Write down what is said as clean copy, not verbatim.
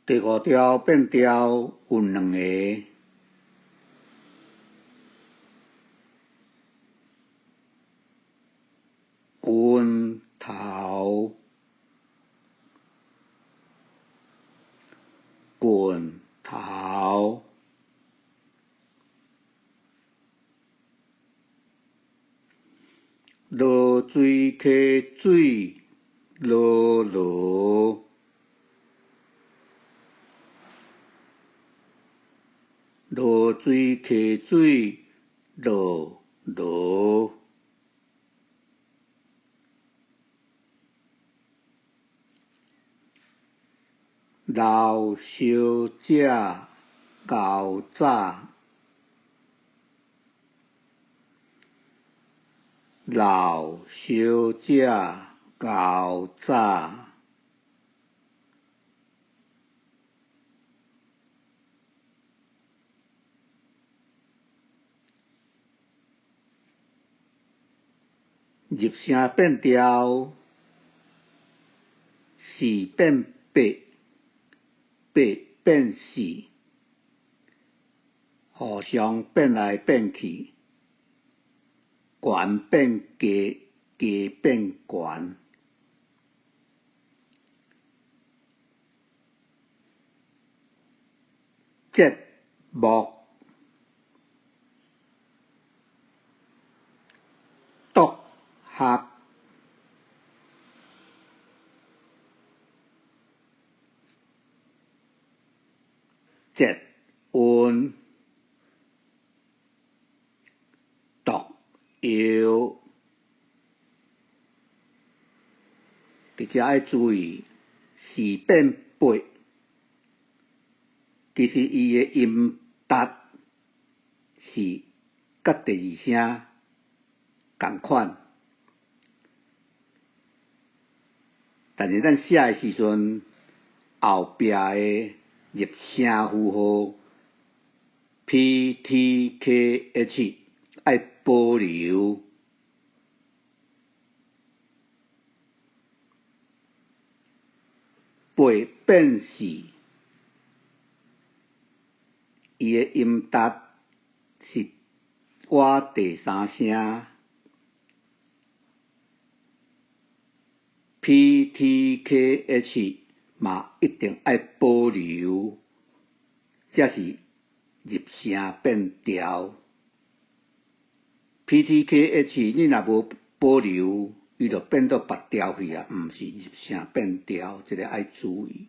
第五調變調有兩个。拳頭，拳頭。濁水溪水，濁濁。濁水溪水，濁濁。老小姐𠢕早，老小姐𠢕早。入聲變調，四變八，八變四，互相變來變去，懸變低，低變懸。節目，督學，捷運，毒藥。佇遮愛注意，四變八，其實伊的音值是佮第二聲仝款，但是咱寫的時陣，後壁的入聲符號 P T K H 愛保留。八變四，伊的音值是倚第三聲 P T K H 嘛一定愛保留，才是入聲變調。P T K H 你若無保留，伊就變做別調去啊，毋是入聲變調，這个愛注意。